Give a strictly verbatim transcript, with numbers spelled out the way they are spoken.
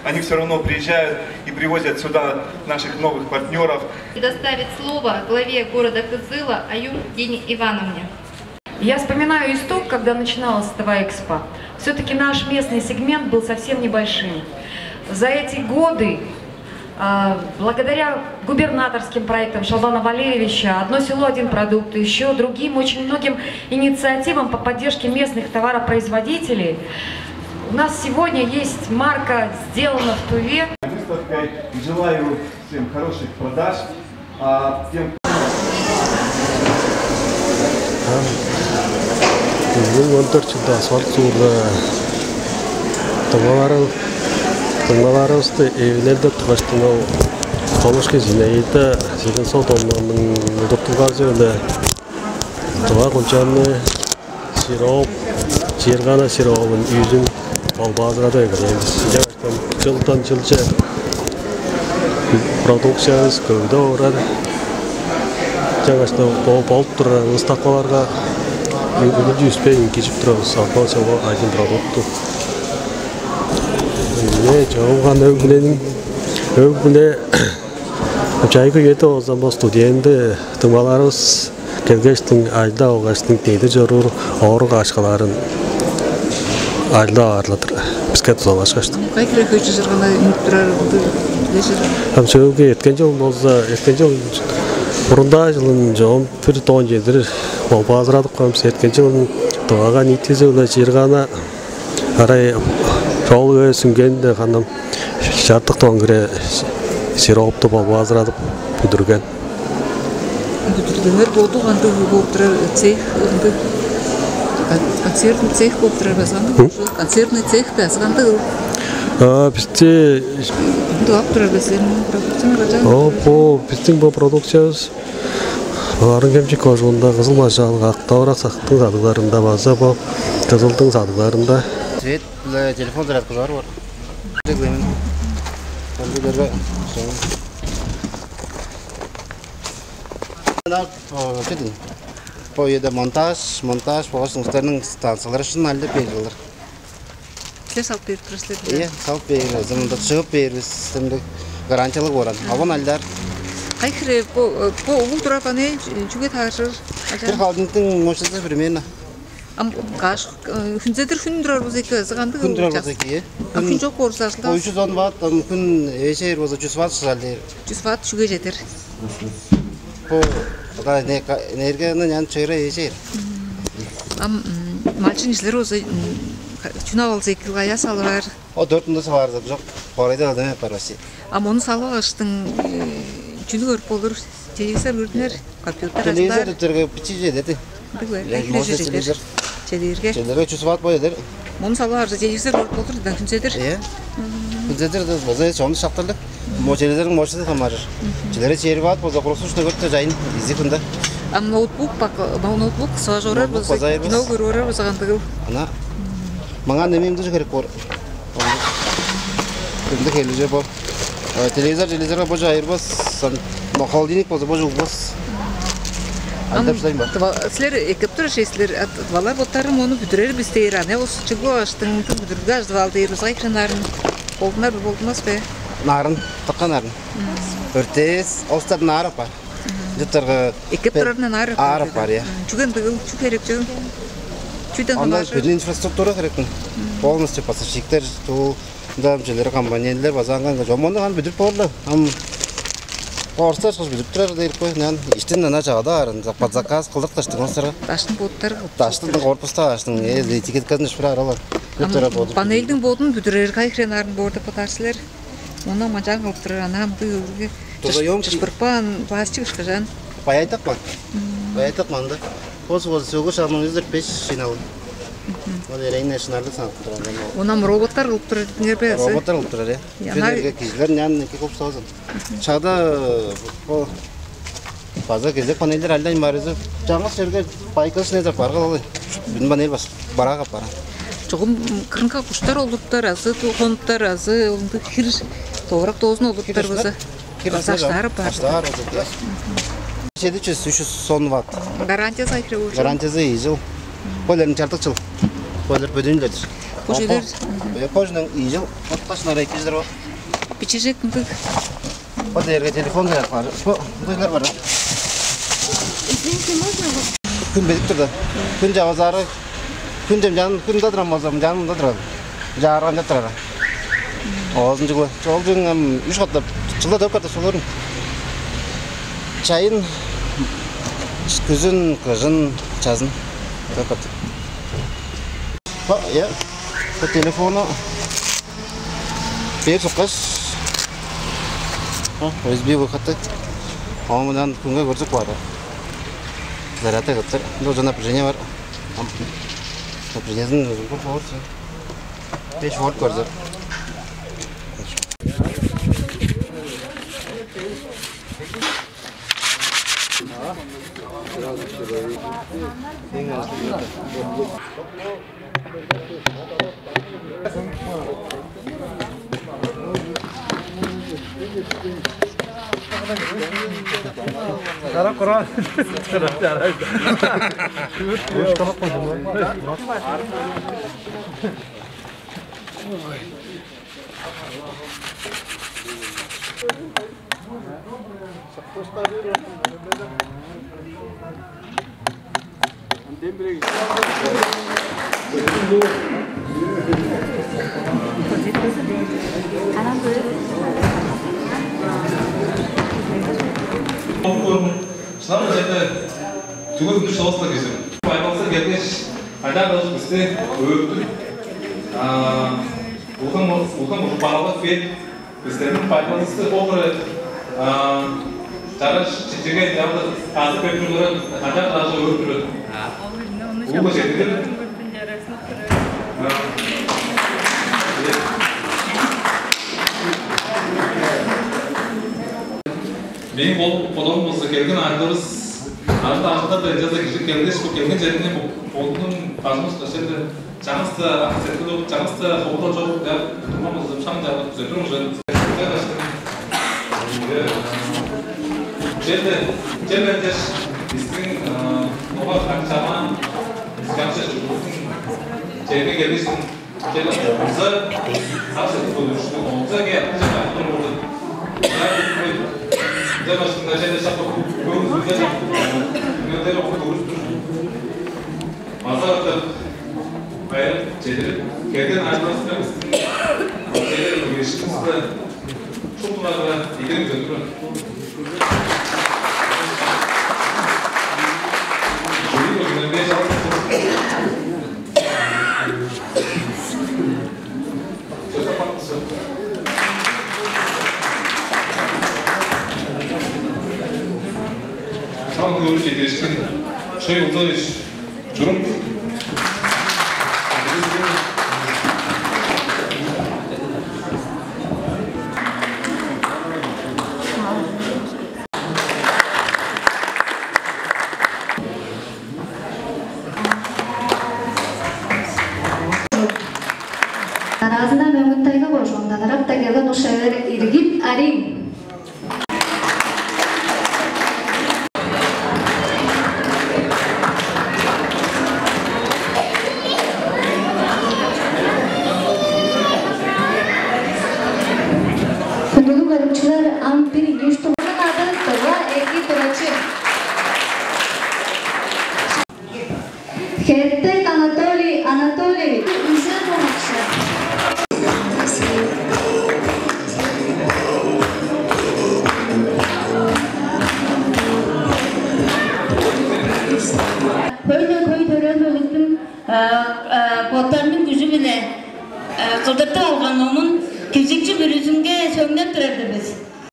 Они все равно приезжают и привозят сюда наших новых партнеров. Предоставить слово главе города Кызыла Аюм Дине Ивановне. Я вспоминаю исток, когда начиналась Тыва Экспо. Все-таки наш местный сегмент был совсем небольшим. За эти годы, а, благодаря губернаторским проектам Шолбана Валерьевича, «Одно село, один продукт», еще другим очень многим инициативам по поддержке местных товаропроизводителей, у нас сегодня есть марка «Сделано в Туве». Выставкой. Желаю всем хороших продаж. А тем Бүгүн он дөрт чылда асфальт суурда тыңмаларывысты эвилелдеп тургаштың, ол Томушкин Зинаида Зеленсол домнарның удуртулгазы-биле Тыва кулчаанны сироп, чииргана сирообун, үүзүн болбаазырадып эгелээн бис. Ынчангаштың чылдан чылче продукциявыс көвүдеп орар. Ынчангаштың бо болуп турар выставкаларга үнү-үспейн кижип турарбыз. Албан чогу айдын продукту. Эмне чогулган өг-бүлениң өг-бүле чайгы үеде болза, бо студент тыңмаларывыс келгештиң, ажылдап алгаштың, дедир чоруур оорук акшаларын ажылдап аарладыр биске дузалашкаштың. Кай хире көчү чыргана үнүп турар ындыг билежир. Ам сөөлгү эрткен чыл болза, эрткен чыл, мурунdaa чылын чогум бир тонн чедир болбаазырадып каан бис. Эрткен чылын Тывага ниитизи-биле чыыргана арай чоол үе сүнгенинде ханам чартык тонн хире сиропту болбаазырадып бүдүрген. Бүдүрүлгеңер боду кандыг болуп турар, цех ындыг, кон-, консервный цех болуп турар база кандыг? М? Консервный цех база кандыг? А, бисти Ындыг ап турар бе силерниң продукцияны кажан? О, бо биздин бо продукциябыз Барыын-Хемчик кожуунда Кызыл-Мажаал, Ак-Довурак сактың садыгларында база бо Кызылдың садыгларында. Цвет биле телефон зарядкалары бар. Реглемент. Ындыйларга соң. Ана, о, чедин. Бо үеде монтаж, монтаж болгаш улустарның станциялары шын алды берип алыр. Силер салып берип турар силер бе? Ийе, салып бээр, ызымында чыгып бээрбиз, демдек гарантиялыг боран. Аван алдар. Кай хире бо, бо улуг турар панель чүге тааржыр? Бир халдингтиң мощности примерно. Ам каш, э, хүнзедир хүн турар болза эки, ызыгандыг. Хүн турар болза эки, э. А хүн жок болза ажылдас. Үч жүз он ватт, ам хүн эжээр болза жүз ватт шыжал дээр. Жүз ватт чүге жетер? Бо, бо энергияны нян чыыра эжээр. Ам, м, малчын кижилер болза, м, чүнү алза эки, каяа салыр? О, дөрт мында салаарза жок. Хорайда адам бар вообще. А мону салып алгаштың, э, чүнү көрүп болур? Телевизор көрдүнер, компьютер. Телевизор ажылдаар. Дөрге бичи жетеди. Ындыг бе? Кай хире может, жетер? Телевизор. Челерге. Челерге жүз ватт бой эдер. Мону салып аларза телевизор көрүп болур да, хүнзедир. Э? Хүнзедир да база чону шактырлык. Мо телевизордун мощности хамаарыр. Челере чери ватт болза, курусушта көрүп жайын изи күндө. Ам ноутбук бак, ноутбук сыгаш орар болза, кино көрүп орар болза кандыгыл. Ана маңа немемдир керек бор. Кымдык хелиже бо. Э, телевизор, телевизорга бо чайырбас, сан, но холодильник болза бо жугбас. Ам андап шыдайм бар. Силер эккеп турар шей силер, а, тывалар боттары мону бүдүрер бис дээр, ане ол чыгып алгаштың бүдүрүлге ажып ал дээр, узай хире нарын болдунар бе, болдунмас бе? Нарын, тыкка нарын. Өртээс, олстар наарап бар. Жыттарга эккеп турарынан аарап аарап бар, я. Чүген дыгыл, чү керек чү? Чүден хамааржыр? Бүдүн инфраструктура керектин. Полностью поставщиктер, туу, ында чүлери, компонентлер база аңган жок. Мону хан бүдүрүп боорлу. Ам орустар чыгыш бүдүрүп турар дейрик кой. Нан иштин ана чагада арын, под заказ кылдык таштыгын сыра. Даштын боттары кылып. Даштын корпуста аштың, э, этикеткасын ышпыра аралар. Ам панельдин бодун бүдүрер кай хрен арын боорда потар силер. Ону мажаан кылып турар, ана ам дыылгы. Туза ёмкий. Чышпырпаан пластик ышкажан. Баяйтак бар. Баяйтак манда. Ол сугу сөгү шамның үздүр беш шиналын. Ол эрейин шынарлы санап турган. Онам роботтар кылып турар дидиңер бе азы? Роботтар кылып турар, э. Янар кижилер нян эки кылып салган. Чагда бо база кезек панелдер алдан барызы. Жаңгыс жерге байкалыш не деп баргал алый. Бүдүн панель бас бараага бара. Чогум кырынга куштар олуруптар азы, хонуптар азы, онду хир тоорак доозун олуруптар база. База аштаар бар. Аштаар бар. Жети жүз, үч жүз сон ватт. Гарантиясы айхры болчу. Гарантиясы ийи жыл. Бойларын чартык жыл. Бойлар бөдүнлер. Бо чүлер? Бо кожунуң ийи чыл отпашнар экижидер бо. Бичежек ындыг. Бо дээрге телефон зарядкалар. Бо дыйлар бар. Извините, можно? Күн бедик турда. Күн жавазары. Күн жем жан күн да турам болзам, жанында турам. Жаарган да турар. Оозун чугу. Чолчуң эм үш катап, чылда төрт катап солорун. Чайын, күзүн, кыжын, чазын. Төрт катап. Ба, я. По телефону. Бээр суккаш. О, U S B выходы. Оон мындан күнге көрсүк бар. Зарядка кыптыр. Бу уже напряжение бар. Напряжениесин көрүп болур. Беш вольт көрзө. Чарап кора. Чарап, чарап. Шынап-ла черде түгүл үнүш соос-ла кижи. Байбалза келгеш, айдаар кылып бисти өөрүп тур. Улган улган ужуп барылып бээр. Бистерниң пайдалывысты бо хире чараш чичиге чамдык азы бөдүрүлөрү канчап ыраажы өөрүп турар. Улуг чедирдир. Мээң бол бодоом болза келген айларывыс арты ажылда да ынчалза кижи келгеш бо келген черине бодунуң бажыңы ышкаш черде чаңгыс-даа акценти чок, чаңгыс-даа ховура чок деп турган болза шам деп күзеп тур уже. Черде черде деш биздин ога ханчама скамча чуртун черге келишин. Чеде онза саксы тудушту, онза ге ынча кайтыр болду. Ынча башында чеде шапып көңүл сүзер. Нөтер окуп көрүстүр. База артып байырып чедирип келген айларывыска биздин чедер үгешивиске шуптуларга идең көтүрүп. Чүрү көзүнен беш алып. Шам көөрү чедириштиң шой улзавыш чурук. Дараазында Мөңгүн-Тайга кожуундан ыракта келген ушевер Иргит Арим. Хүндүлүг көрүкчүлер, ам бир ийи-үш турган ады Тыва Эки Турачы. Хертек Анатолий Анатольевич, үжен онукче. Хөй-ле хөй төрел бөлүктүң боттарының күжү-биле кылдыртып алган номун киржикчи бүрүзүнге сөңнеп турар-дыр бис.